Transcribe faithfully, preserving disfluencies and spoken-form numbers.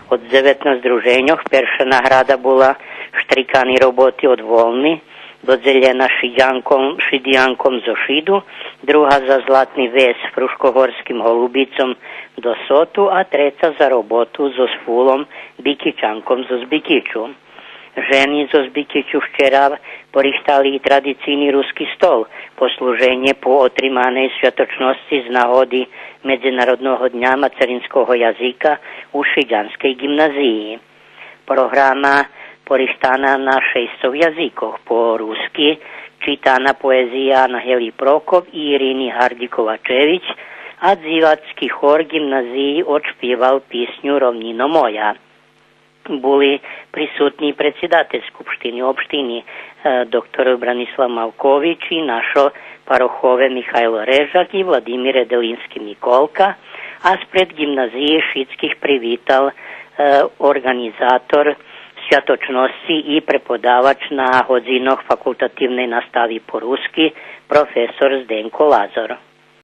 Од дзеветнац здруженьох перша награда була Штрикани роботи од волни, додзелєна Шидянком, Шидиянком зо Шиду, друга за Златни вез Фрушкогорским голубицом до Соту, а треца за роботу зоз фулом Бикичанком зоз Бикичу. Жени зоз Бикичу вчера порихтали и традицийни руски стол, послуженє по отриманей святочносци з нагоди Медзинародного дня мацеринского язика у Шидянскей ґимназиї. Програма порихтана на шейсцох язикох: по руски читана поезия Ангели Прокоп и Ирини Гарди Ковачевич, а дзивацки хор ґимназиї одшпивал писню Ровнїно моя. Були присутни предсидатель Скупштини општини, е, доктор Бранислав Мавкович и нашо парохове Михайло Режак и Владимир Еделински Миколка, а спред ґимназиї шицких привитал, е, орґанизатор святочносци и преподавач на годзинох факултативней настави по руски, професор Зденко Лазор.